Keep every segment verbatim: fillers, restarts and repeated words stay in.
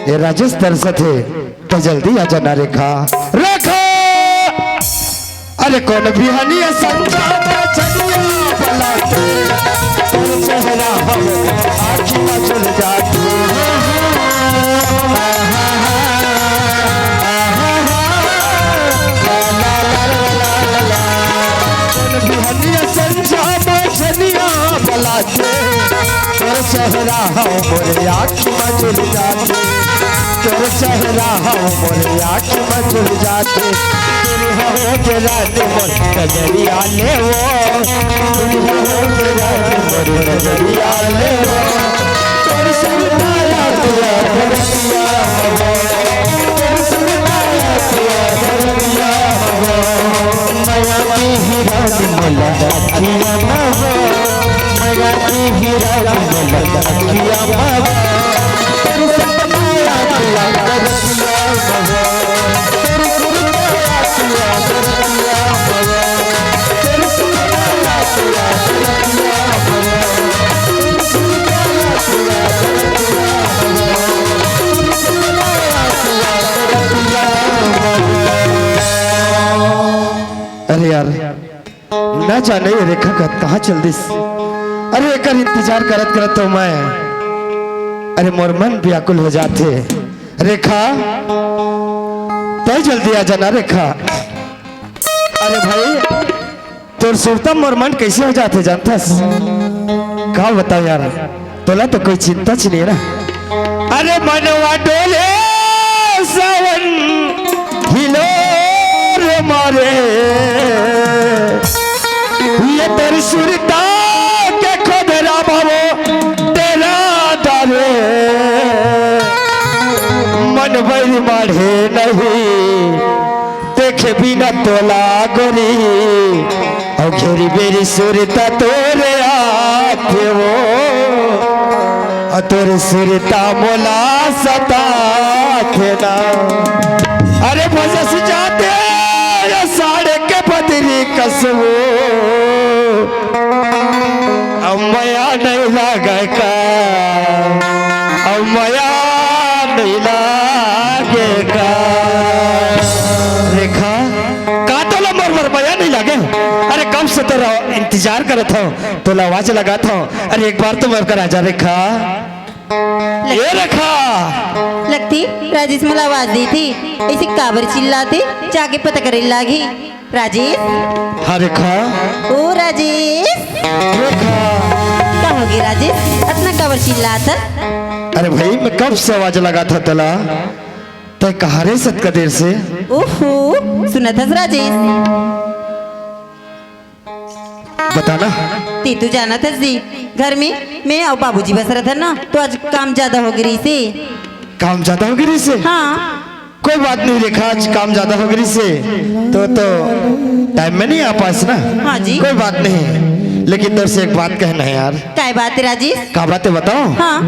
ये राजेश तरसत हे, त जल्दी आ जाना रेखा। रेखा! अरे कोन बिहनिया संझा में चनिया बलाते, तोर चेहरा हम आँखी में चल जाते। कोन बिहनिया संझा में चनिया बलाते, तोर चेहरा हम मोरे आँखी में चल जाते। तोर चेहरा हम मोरे आँखी में चल जाते। दूर हो के रानी मोर नजरिया ले वो, दूर हो के रानी मोर नजरिया ले वो। तोर सुरता याद आवे रतिया हो, तोर सुरता याद आवे रतिया हो। मया की हीरा मोला रतिया हो, मया की हीरा मोला रतिया हो। अरे यार, ना जाने ये रेखा कहाँ चल दिस। अरे एकर इंतजार करत करत तो मैं, अरे मोर मन व्याकुल हो जाथे। रेखा, तय जल्दी आ जाना रेखा। अरे भाई, तोर सुरता मोर मन कैसे हो जाथे जानथस? का बताओ यार, तोला तो कोई चिंता च नहीं ना। अरे मनवा डोले सावन हिलोर मारे, ये तोर सुरता के खोदरा बाबो डेरा डारे। मन बैरी माढ़े नहीं देखे बिना तोला गोरी, अउ घेरी बेरी सुरता तोरे आथे वो, अउ तोरे सुरता मोला सताथे ना। अरे भजस जाते ये साढ़े के बदरी कसबो, अब मया नहीं लागे का, अब मया नहीं लागे का। रेखा, का तोला मोर बर मया नहीं लागे? अरे कब से तोर इंतजार करत हंव, तोला आवाज लगात हंव। अरे एक बार तो मोर कर आजा रेखा। ए रेखा। लगथे राजेश मोला आवाज देथे, अइसे काबर चिल्लाथे, जाके पता करे लागही। राजेश। हाँ रेखा। ओ राजेश। रेखा। का होगे राजेश, अतना काबर चिल्लात हस? अरे भाई, मैं कब से आवाज लगात हंव तोला, तैं कहाँ रेहेस अतका देर से? ओहो, सुनत हस राजेश? बता ना। तैं तो जानत हस जी, घर में मैं अउ बाबूजी बस रहिथन ना, तो आज काम ज्यादा होगे रहिसे। काम ज्यादा होगे रहिसे? हाँ। कोई बात नहीं रेखा, आज काम ज्यादा होगे रहिसे तो, तो टाइम में नहीं आ पास ना। हाँ जी। कोई बात नहीं, लेकिन तोर से एक बात कहना है यार। काय बात है राजेश? का बात है बताओ? हाँ।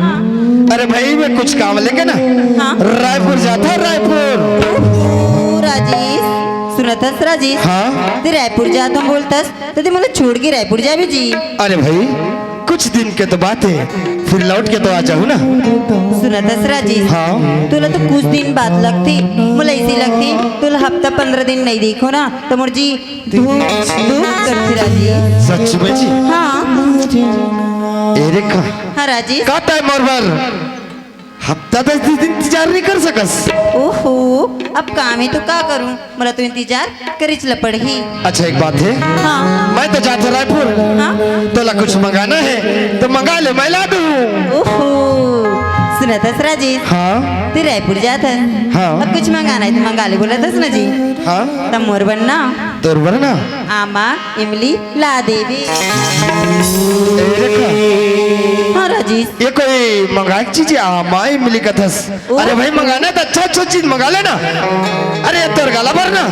अरे भाई, मैं कुछ काम लेके ना हाँ। रायपुर जात हंव, रायपुर। ओ राजेश, सुनत हस राजेश? हाँ। तैं रायपुर जात हंव बोलत हस, त तैं मोला छोड़ के रायपुर जाबे जी? अरे भाई, कुछ दिन के तो बात है, फिर लौट के तो आ जाहूँ ना। सुनत हस राजेश? हाँ। तोला तो कुछ दिन बात लगथे, मोला अइसे लगथे तोला हफ्ता पंद्रह दिन नहीं देखहूँ ना, त मोर जी धूक धूक करथे राजेश। सच में जी? हाँ। ए रेखा। हाँ राजेश। का तैं मोर बर हफ्ता दस दिन इंतजार नहीं कर सकस? ओहो, अब काम हे तो का करूं, मोला तो इंतजार करेच ल पड़ही। अच्छा, एक बात है, हाँ। मैं तो जात हंव रायपुर, हाँ। तोला कुछ मंगाना है तो मंगा ले, मैं ला दूं। ओहो, सुनत हस राजेश? हाँ। तैं रायपुर जात हस, हाँ। अब कुछ मंगाना है तो मंगा ले, बोलत हस ना जी। हाँ। त मोर बर ना। तोर बर ना? आमा, इमली, ला देबे। ए रेखा। हाँ राजेश। ये कोई मंगाए के चीज हे, आमा इमली कथस? ओ। अरे भाई, मंगाना हे त अच्छा अच्छा चीज मंगा ले ना। अरे तोर गला बर ना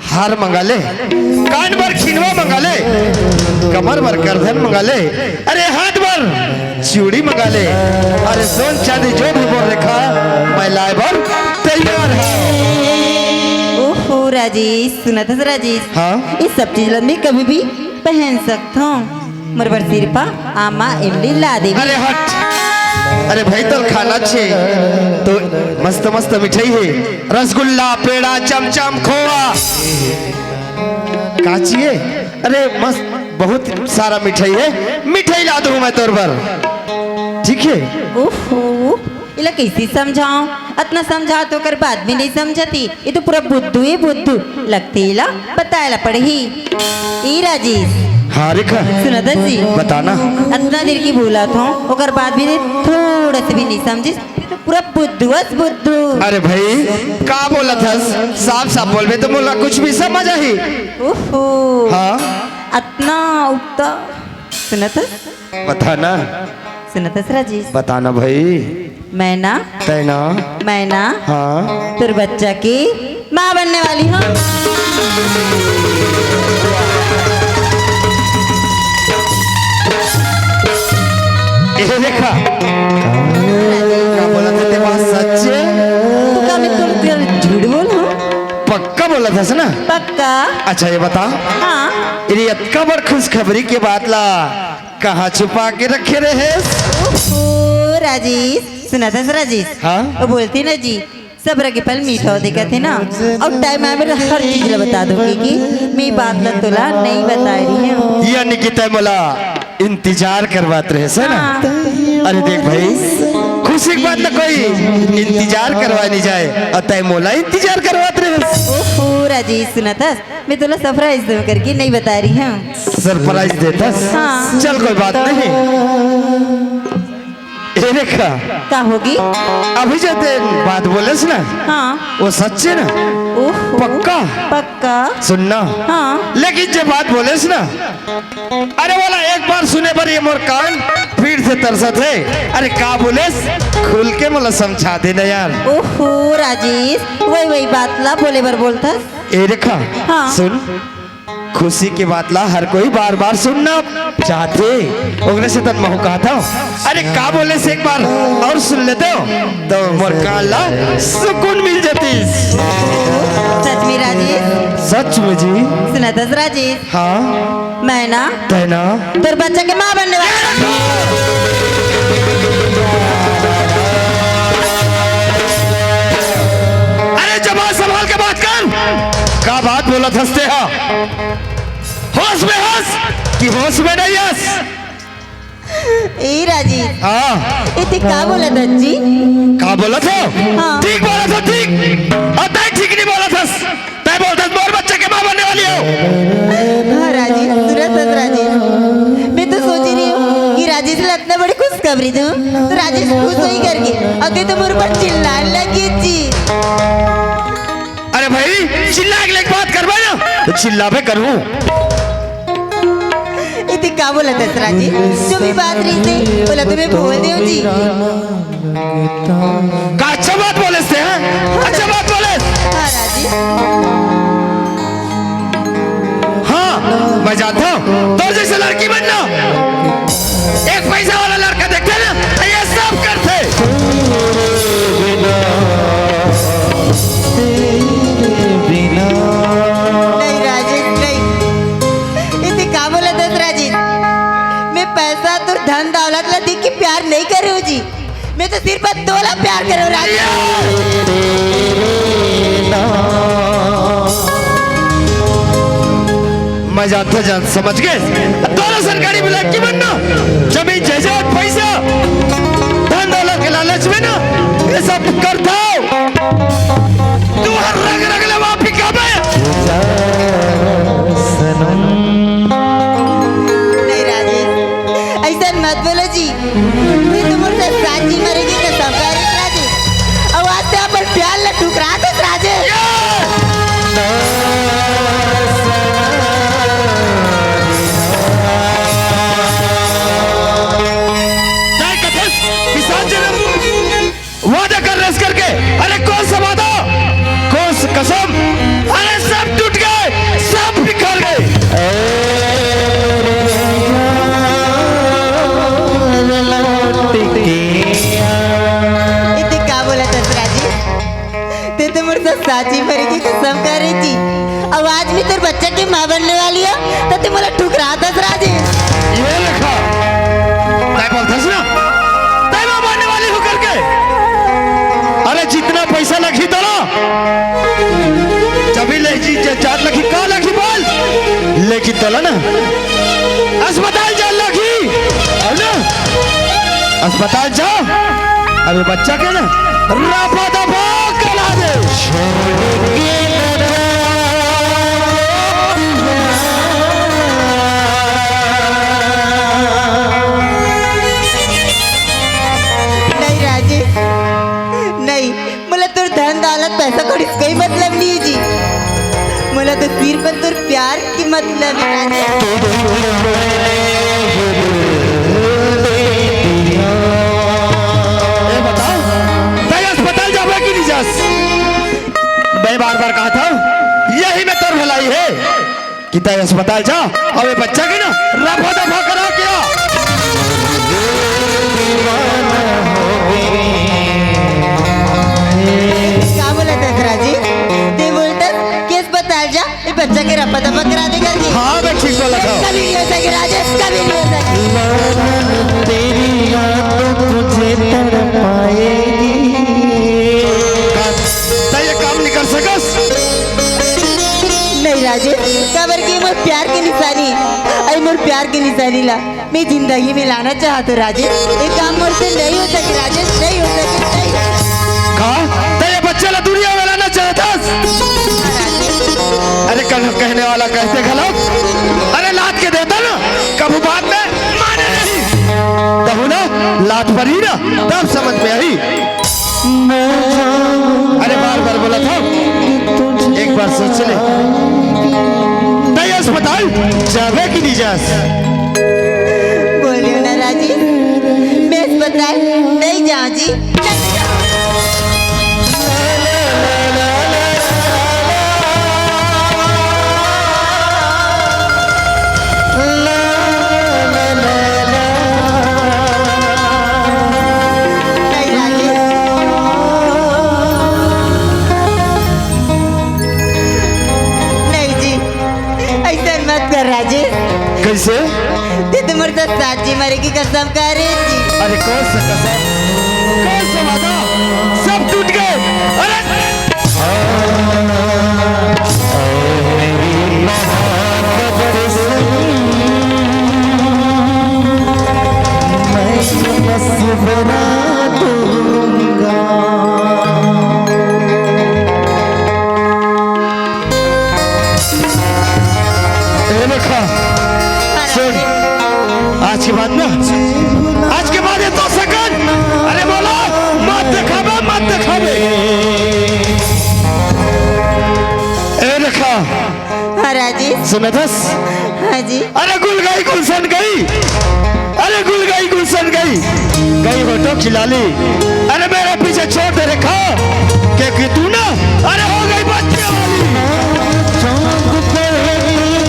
हार मंगा ले, कान बर खिनवा मंगा ले, कमर बर करधन मंगा ले, अरे हाथ बर चूड़ी मंगा ले। अरे सोन चांदी जो भी बोल रेखा, मैं लाए बर तैयार हंव। ओहो राजेश, सुनत हस राजेश? हाँ। ये सब चीज ला मैं कभी भी पहन सकत हंव। मोर बर सिरपा, आमा, इमली ला देबे। अरे हट। अरे भाई, तोला खाना छे तो मस्त मस्त मिठाई हे, रसगुल्ला, पेड़ा, चमचम, खोवा, का चाहिए? अरे मस्त, बहुत सारा मिठाई हे, मिठाई ला दूं मैं तोर बर, ठीक हे? ओहो, एला कइसे समझाओं? अतना समझाओं तो ओकर बाद भी नहीं समझती। ये तो पूरा बुद्धू हे बुद्धू। लगथे एला बताए ला पड़ही। ए राजेश। हाँ रेखा। सुनत हस जी? बता ना। अतना देर के बोलत हों, ओकर बाद भी थोड़ा से भी नहीं समझिस। ये तो पूरा बुद्धू अस बुद्धू। अरे भाई, का बोलत हस? साफ साफ बोलबे तो मोला कुछ भी समझ आही। ओहो। हाँ। अतना उगता। सुनत हस? बता ना। सुनत हस राजेश? बता ना भाई। मैं ना। तै ना। मैं ना। हाँ। तोर बच्चा के माँ बनने वाली हूँ। ए रेखा। का बोलत हे ते बात सच्चे? तो का मैं तोर, तोर झूठ बोलहूँ? पक्का बोलत हस ना? पक्का। अच्छा ये बता। हाँ। ये अतका बड़ खुशखबरी के बात ला कहाँ छुपा के रखे रहेस? ओहो, राजेश, सुनत हस राजेश? हाँ? वो बोलथे ना जी, सब्र के फल मीठा होथे कथे ना, अउ टाइम आए बर हर चीज ला बता दूंगी कि मैं बात ला तोला नहीं बताए रही हूँ। यानी कि तै मोला इंतजार करवात रहेस, है ना? हाँ। अरे देख भाई, खुशी की बात ना कोई इंतजार करवाए नहीं जाए, अउ तै मोला इंतजार करवात रहेस। ओहो, राजेश, सुनत हस? मैं तोला सरप्राइज दूं करके नहीं बता रही हूँ। सरप्राइज देथस? हाँ। चल, कोई बात नहीं। ए रेखा। का होगे? अभी जो ते बात बोलेस ना, हाँ। वो सच्चे ना? ओहो। पक्का? पक्का। सुन ना। हाँ। लेकिन जो बात बोलेस ना, अरे वाला एक बार सुने बर ये मोर कान पीठ से तरसत हे। अरे का बोलेस? खुल के मोला समझा दे ना यार। ओहो राजेश, वही वही बात ला बोले बर बोलथस। ए रेखा, हाँ। सुन, खुशी के बात ला हर कोई बार बार सुनना चाहथे, ओकरे से तन महू कहत हूँ। अरे का बोलेस, एक बार अउ सुन लेते हो तो मोर कान ला सुकून मिल जातिस। सच में राजेश? सच में जी। सुनत हस राजेश? हाँ। मैं ना, तै ना। तोर बच्चा के माँ बनने वाली। अरे जबान संभाल के बात कर। का बात बोलत हस ते हा? होश में हस कि होश में नहीं हस? ए राजेश। हाँ। ए ते का बोलत हस जी? का बोलत हो? हाँ। ठीक बोलत हो, ठीक। अउ तै ठीक नहीं बोलत हस। तै बोलत हस मोर बच्चा के माँ बनने वाली हो। हाँ राजेश, सुनत हस राजेश, मैं तो सोची रही हूँ कि राजेश ला अतना बड़ी खुशखबरी दूँ तो राजेश खुश होही करके, अउ ते तो मोर ऊपर चिल्लाए लगे जी। अरे भाई, चिल्ला के लेके बात करबे ना तो चिल्लाबे करहूँ। ए ते का बोलत हस राजेश? जो भी बात रहिस हे, ओला तो मैं भूल देव जी। का अच्छा बात बोलेस ते, हाँ? अच्छा बात बोलेस। हाँ राजेश। हाँ, मैं जानता हूँ, तोर जैसे लड़की मन ना, एक पैसा वाला लड़का देखथे ना, ये सब करथे। नहीं राजेश, नहीं। ए ते का बोलत हस राजेश? मैं पैसा, तोर धन दौलत ला देख के प्यार नहीं करे हूँ जी। मैं तो सिर्फ तोला प्यार करे हूँ राजेश। मैं जानता जान समझ के तोला सरकारी बुला के बनना, जमीन जायदाद, पैसा, धन दौलत के लालच में ना ये सब करता हूँ। तू हर रग रग ले माफी का मैं। नहीं राजेश, ऐसा मत बोलो जी। मैं तो मोर से साची मरे के कसम खा रही राजेश। अउ आज ते अपन प्यार ला ठुकरा दे राजेश। वादा कर रस करके, अरे कौन सा वादा, कौन सा कसम, अरे सब टूट गए, सब बिखर गए। ए ते का बोलत हस राजेश? ते तो मोर से साची मरे के कसम खा रही जी। अउ आज मैं तोर बच्चा के माँ बनने वाली हूँ, तो ते मोला ठुकरा दस राजेश। ये देखा, तय बोलत हस ना, तय माँ बनने वाली बोला ना, अस्पताल जा लगी, है ना? अस्पताल जा, अभी बच्चा के ना रफा दफा करा दे। नहीं राजेश, नहीं, मोला तोर धन दौलत पैसा कौड़ी से कोई मतलब नहीं है जी। मोला तो सिर्फ तोर प्यार के मतलब है राजेश। ए बताओ, तैं अस्पताल जाबे कि नहीं जास? मैं बार बार कहा था, यही में तोर भलाई है कि तैं अस्पताल जा, अउ ये बच्चा के ना रफा दफा करा के आ। का बोलत हस राजेश? तैं बोलत हस कि अस्पताल जा, ये बच्चा के रफा दफा करा दे करके। हाँ, मैं ठीक बोलत हूँ। कभी नहीं हो सके राजेश, कभी नहीं हो सके। तेरी याद तुझे तड़पाएगी। का, तैं ये काम नहीं कर सकस? नहीं राजेश, काबर के मोर प्यार के निशानी, अरे मोर प्यार के निशानी ला मैं जिंदगी में लाना चाहत हूँ राजेश। ये काम मोर से नहीं हो सके राजेश, नहीं हो सके, नहीं हो सके। का? तैं ये बच्चा ला दुनिया में लाना चाहत हस? हाँ राजेश। अरे कल कहने वाला कहते घलो, अरे लात के देता ना, कभू बात में माने नहीं। कहूँ ना, लात परी ना, तब समझ में आई। अरे बार बार बोला था, एक बार सोच ले। तैं अस्पताल जाबे कि नहीं जास? बोलियो ना राजेश, मैं अस्पताल नहीं जाऊँ जी। नहीं जी, ऐसा मत कर राजेश। कैसे? तैं तो मोर साथ जी मरे की कसम खा रहे जी। अरे कौन सा कसम, कौन सा वादा, सब टूट गए। अरे ए देखा, सुन, आज के बाद ना, आज के बाद ये तो सकन, अरे बोला, मत दिखावे, मत दिखावे। ए देखा, हाँ राजेश। सुनत हस? हाँ जी। अरे गुल गई गुलशन गई, अरे गुल गई गुलशन गई, गई होठों की लाली। अरे मेरे पीछे छोड़ दे रेखा, क्योंकि तू ना, अरे हो गई बच्चे वाली। चांद पर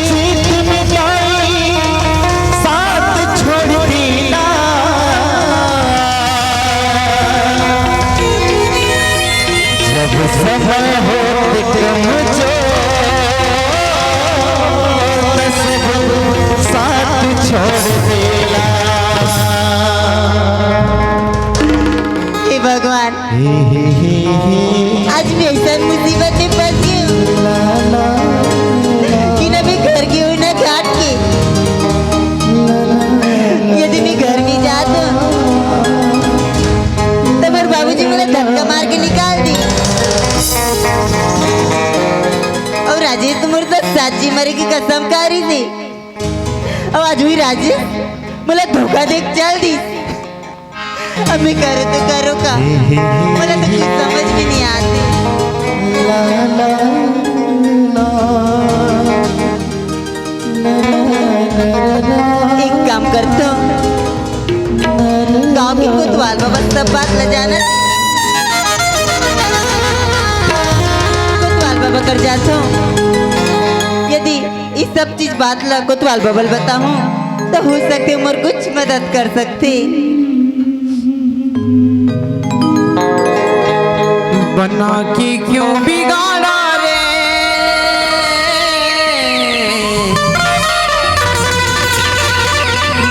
चीत मिटाई, साथ छोड़ देना। जब समय हो कमजोर, साथ छोड़ देला। हे भगवान, आज मैं ऐसा मुसीबत में फंस गई हूँ कि ना मैं घर की हूँ ना घाट की। यदि मैं घर में जात हूँ तो मोर बाबूजी मोला धक्का मार के निकाल दी। अउ राजेश तो मोर साथ जी मरे की कसम खा रही थी। अउ आज भी राजेश मोला धोखा दे के चल दी। अब मैं करूँ तो करूँ का? मोला तो कुछ समझ में नहीं आती। एक काम करता हूँ, गांव के कोतवाल बाबा सब बात ला जानत, कोतवाल बाबा कर जाता हूँ। यदि इस सब चीज बात ला कोतवाल बाबा ल बताहूँ, तो हो सकथे मोर कुछ मदद कर सकथे। बना के क्यों बिगाड़ा रे,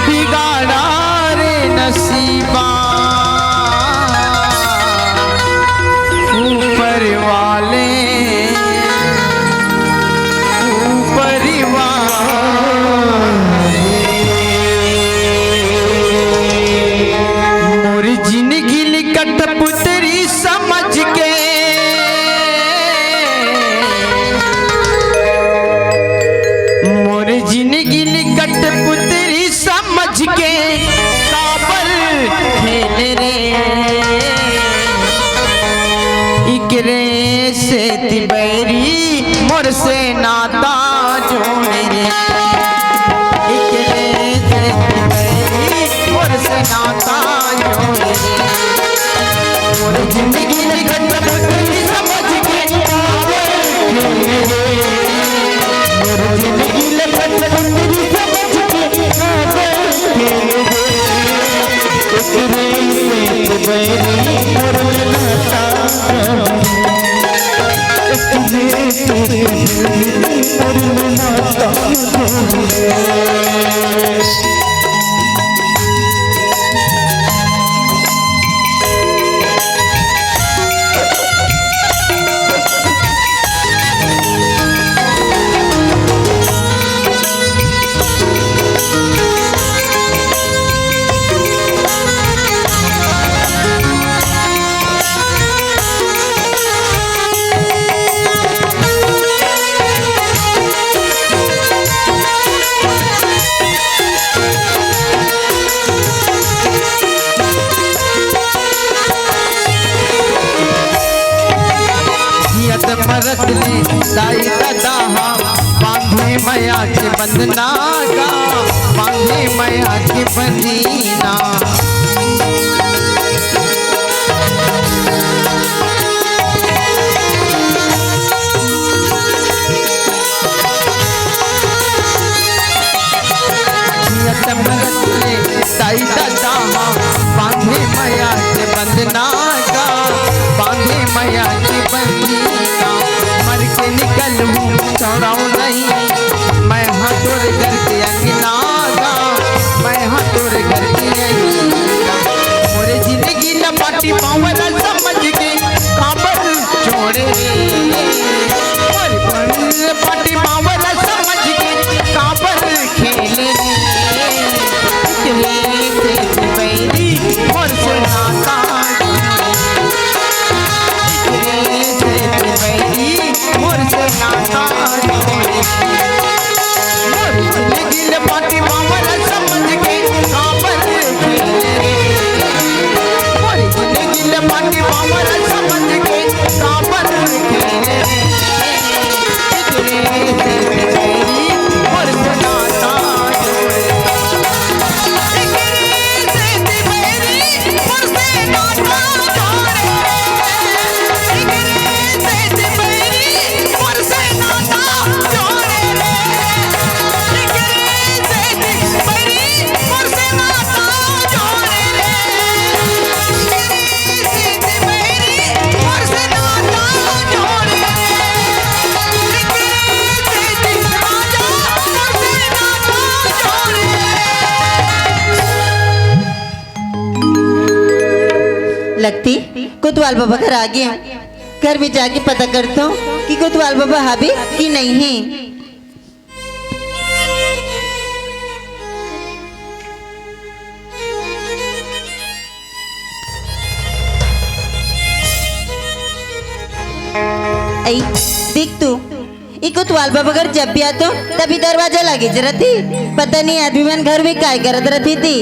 बिगाड़ा रे नसीबा, ऊपर वाले, ऊपर वाले। कठपुतरी समझ के, मोर जिनगी ल कठपुतरी समझ के, काबर खेले रे, इकरे सेती बैरी मोर से नाता जोड़े रे। इकरे सेती बैरी मोर से नाता जोड़े रे। मोर जिनगी ल कठपुतरी समझ के, मोर जिनगी ल कठपुतरी समझ के, जियत मरत ले दाई ददा हा, बांधे मया के बंधना गा, बांधे मया के बंधना। जियत मरत ले दाई ददा हा, बांधे मया के बंधना गा, बांधे मया के बंधना। मर के निकलहूँ छोड़ाऊँ नहीं, मैं हाँ तोर घर के अंगना गा, मैं हाँ तोर घर के अंगना। मोरे जिनगी ल पाटी पाँव ल समझ के, काबर छोड़े रे। मोर बन पाटी पाँव ल समझ के, काबर खेले रे। इकरे सेती बैरी मोर से नाता जोड़े। इकरे सेती बैरी मोर से नाता जोड़े। मोर जिनगी ल पाटी पाँव ल समझ के, काबर खेले रे। मोर जिनगी ल पाटी पाँव ल समझ के, काबर खेले रे। इकरे सेती बैरी मोर से नाता जोड़े। लगथे कोतवाल बाबा घर आ गे। घर में जाके पता करथों कि कोतवाल बाबा हावे कि नहीं हे। अई, देख तो, ई कोतवाल बाबा घर जब भी आथों, तभी दरवाजा लागे रथे। पता नहीं आदमी मन घर में काय करत रथे ते।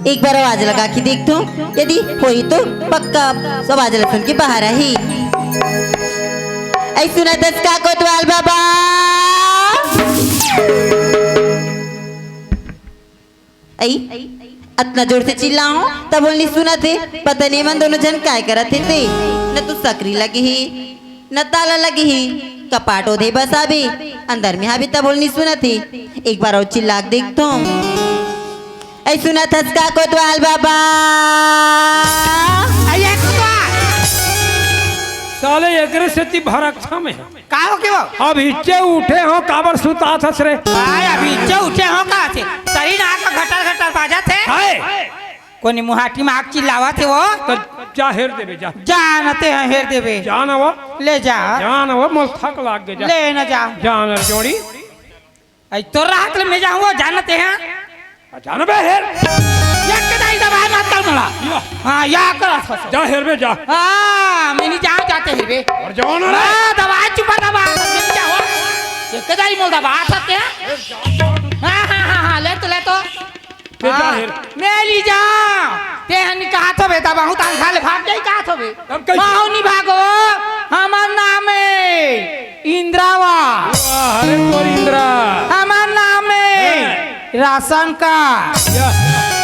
एक बार आवाज लगा के देखथों, यदि होही तो पक्का आवाज ल सुन के बाहर आही। अई सुनत हस का कोतवाल बाबा? अई, अतना जोर से चिल्लाहूं, तभो ल नइ सुनत हे। पता नहीं मन दोनों झन काय करत हे ते। न तो सकरी लगे हे, न ताला लगे हे। कपाट ओदे बस हावे, अंदर में हावे, तभो ल नइ सुनत हे। एक बार अउ चिल्ला के देखथों। अई सुनत हस का कोतवाल बाबा? अई कोतवाल। साले एकरे सेती भरकथों मैं। का हो गे वो? अभीच्चे उठे हों, काबर सुतात हस रे? आय, अभीच्चे उठे हों का से? सरीर आँख घटर घटर बाजत हे। हाय। कोनी मुहाटी में आँख चिल्लावत हे वो। त जा हेर देबे, जा। जा न ते ह हेर देबे। जा न वो। ले जा। जा न वो, मोला थक लाग गे, जा। ले न जा। जा न जोड़ी। अई तोर रहत ले मैं जाहूं वो, जा न ते ह। जा न बे हेर। एक दाई दबाए म चल मोला। या। हाँ, या कर, अच्छा, अच्छा। जा हेरबे, जा। हाँ, मैं नहीं जाऊँ, जाते हेरबे। अउ जाओ ना रे। हाँ, दबा, चुपा दबा, मैं नहीं जाऊँ। ये कदाई मोल दबा सकते हैं? हाँ, हाँ, हाँ, हाँ, ले तो, ले तो। ते जा हाँ, हेर। मैं नहीं जाऊँ। ते हनी कहा थो बेटा, बहुत आंखा ले भाग जाई कहा थो बे। अब कहीं माहौनी भागो, हमार नाम है इंद्रावा। वाह, अरे तोर इंद्रा। हमार नाम है हैं। राशन का। या।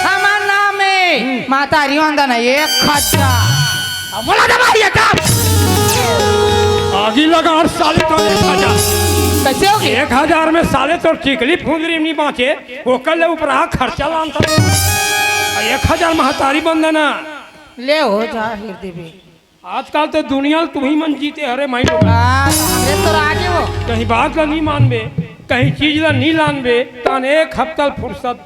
हमार नाम है हम्म। माता रिवंदन एक खच्चा। अब बोला दबा ये काम। आगी लगा और साले तो एक हजार। कैसे होगी? एक हजार में साले तो टिकली फुंदरी नहीं बाँचे, ओकर ले ऊपर आ खर्चा लानता। आ एक हजार महतारी बंदना। ले हो जा हृदय बे। आजकल तो दुनिया ल तुम्ही मन जीते हरे माई लोग। हाँ, हमरे तो राजे हो। कहीं बात ला नहीं मानबे, कहीं चीज ला नहीं लानबे, तान एक हफ्ता ल फुर्सत।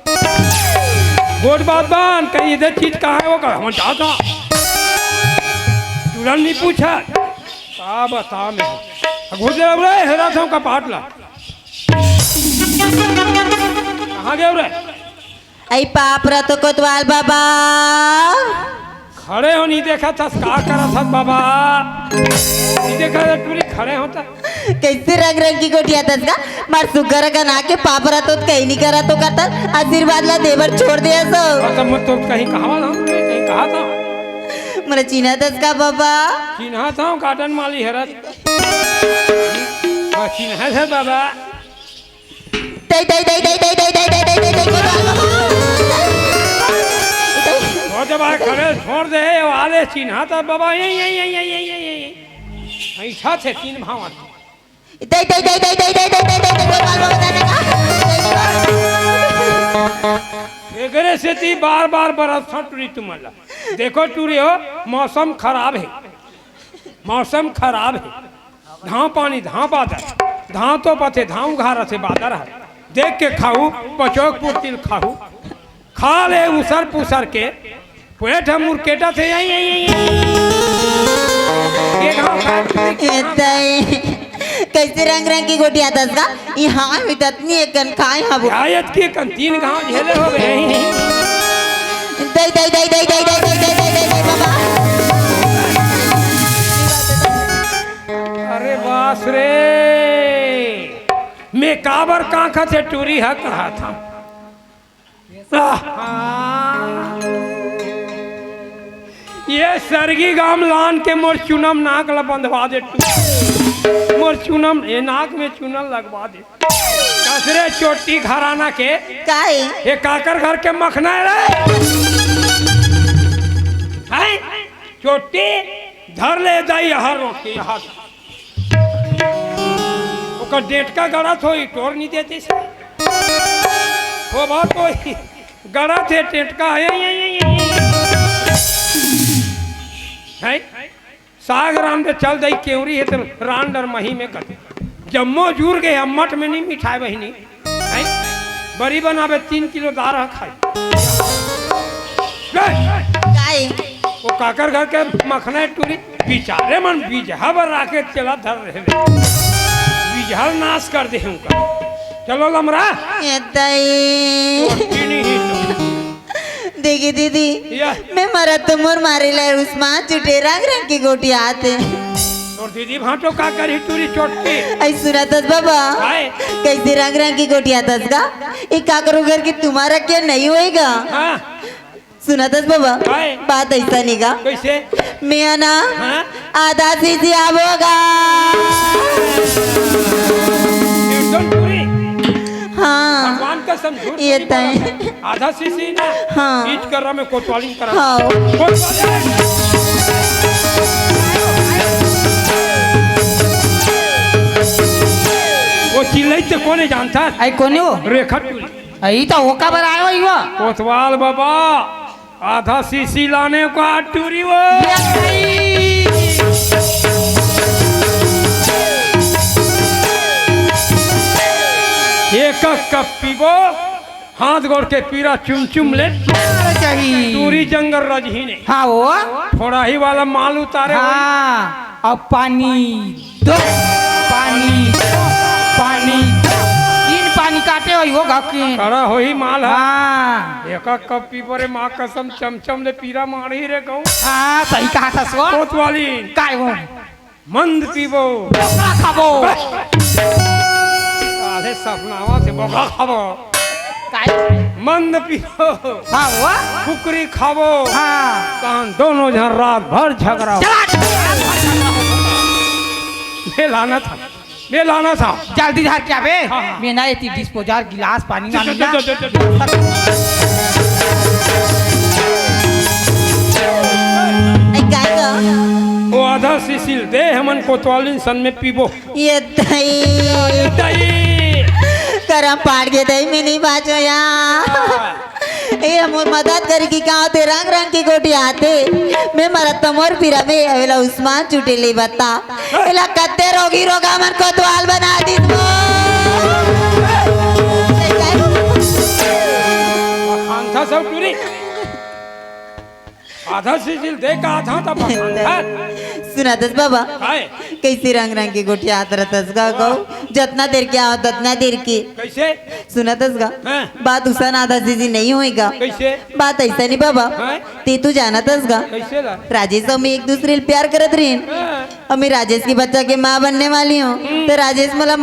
गोठ बात बान, कहीं इधर चीज कहाँ है वो का, हम जाता। तुरंत नहीं पूछा। का बता मैं। घुस जा रे, हेरा था का पाट ला। कहाँ गए रे? आई पाप रतो कोतवाल बाबा। खड़े हो, नहीं देखा थस का करत हस बाबा? नहीं देखा था टूरी खड़े हो त। कैसे रंग रंग की गोटिया थस का? मार सुगर गना के पाप रतो त कहीं नहीं करा तो करता। आशीर्वाद ला देवर छोड़ दे सो। हाँ, तो मैं तो कहीं कहा था, कहीं कहा था। मोला चिन्हा थस का बाबा? चिन्हा था, गार्डन माली हेरत। हाँ, चिन्हा है बाबा। दई, दई, दई, दई, दई, दई, दई, दई, दई, दई, दई, दई, दई। छोड़ दे भाई, खड़े छोड़ दे, ये वाले चिन्हा था बाबा, ये, ये, ये। ऐसा थे तीन भाव। दई, दई, दई, दई, दई, दई, दई, दई, दई, दई, दई, दई, दई, दई। एकरे सेती बार-बार बरत हंव टूरी तुमन ला। देखो टूरी हो, मौसम खराब है, मौसम खराब है। धाव पानी, धाव बादर, धाव तो पथे, धाव उघार से बादर है। देख के खाहू, पचोक पुरतिल खाहू, खा ले उसर पुसर के, पेट हम मुरकेटा थे, यही, यही, यही, यही। ये घाव खा के ए तई, कैसे रंग रंग की गोटिया थस का? यहाँ भी दतनी एक कन खाए हबो। आयत के कन तीन घाव झेले हो गए। दई, दई, दई, बाबा। अरे बास रे, मैं काबर कांखा से टूरी हा कहा था। आहा। ये सरगी गाम लान के मोर चुनम नाक ला बंधवा दे तू। मोर चुनम, ये नाक में चुनम लगवा दे। कसरे चोटी घराना के। काहे? ये काकर घर के मखना है रे? हैं? चोटी धर ले जाई यहाँ रोटी, यहाँ। ओकर डेटका गड़त होई, टोर नहीं देती से। हो बात होई, गड़त हे डेटका, ये, ये, ये, ये, ये। हैं? साग राम दे चल दई केवरी हे तो रान डर मही में कटे। जम्मो जुर गए, अम्मट में नहीं मिठाए बहिनी। हैं? बरी बनावे तीन किलो दार ह खाई। बे! काहे? वो काकर घर के मखना टूरी, बिचारे मन बीजहा बर राखे चला धर रहे। बीजहा नाश कर दे उनका। चलो लमरा। ये तई। वो चीनी ही तो। देखी दीदी, या। मैं मरत तो मोर मारे ला उस्मान जुटे रंग रंग की गोटी आते। और दीदी भांटो का करी टूरी चोट के? ऐ सुना थस बाबा, काय? कैसे रंग रंग की गोटी आतस का? ये काकरो घर की तुम्हारा क्या नहीं होएगा? हाँ। सुना थस बाबा, काय? बात ऐसा नहीं का। कैसे? मैं ना हाँ? आधा सीसी आबोगा। एकदम पूरी। हाँ। भगवान कसम, झूठ ये नहीं बोला। तय। आधा सीसी ना। हाँ। ईच कर रहा मैं कोतवाली करा। हाँ। कोतवाली। वो चिल्लाई तो कोने जानता? आई कोने वो? रेखा टूरी। आई तो होका बर आयो ही वो। कोतवाल बाबा। आधा सीसी लाने का टूरी वो। ये सही। एक कप पीबो, हाथ गोड़ के पीरा चुम चुम ले। मार चाही। टूरी जंगल रजही ने। हाँ वो। थोड़ा ही वाला माल उतारे हो। हाँ, अब पानी दो, पानी दो, पानी दो। तीन पानी काटे हो। वो गाँव की। कड़ा होही माल ह। हाँ। एका कप पीबो रे, माँ कसम, चमचम ले पीरा मारही रे गऊ। हाँ, सही कहा था सो। कोतवाली। काय वो? मंद पीबो। बोकरा खाबो। अरे सपनावा से बोकरा खाबो। काय? मंद पीबो। हाँ, वो? कुकरी खाबो। हाँ। कान दोनों झन रात भर झगड़ा हो। चला। मैं लाना था। मैं लाना था। जल्दी धार क्या बे? हाँ, हाँ। मैं ना ये डिस्पोजल गिलास पानी चल, चल, मांगना। चल, चल, चल, चल। ए, काय ग? वो आधा सीसील दे, हमन कोतवालिन सन में पीबो। ये दई। दई। करम पाड़ के दई, मैं नहीं बाचो या। ए, मोर मदद करी की का होते, रंग रंग की गोटी आते। मैं मरत तो मोर पीरा बे, अवेला उस्मान चुटे ले बता। एला कत्ते रोगी रोगा मन कोतवाल बना दिस वो। खांथा सब टूरी। आधा सीसील दे का आधा त बखान। सुना दस बाबा। काय? कैसे रंग रंग के गोठियात रहतस गा गऊ? जतना देर के आओ, ततना देर के। कैसे? सुना दस गा। हाँ। बात उसन आधा सीसी नहीं होएगा। कैसे? बात ऐसा नहीं बाबा। हाँ। ते तू जानत हस गा। कैसे ला? राजेश अउ मैं एक दूसरे ले प्यार करत रहिन। हाँ। अउ मैं राजेश के बच्चा के माँ बनने वाली हूँ। हम्म। तो राजेश मोला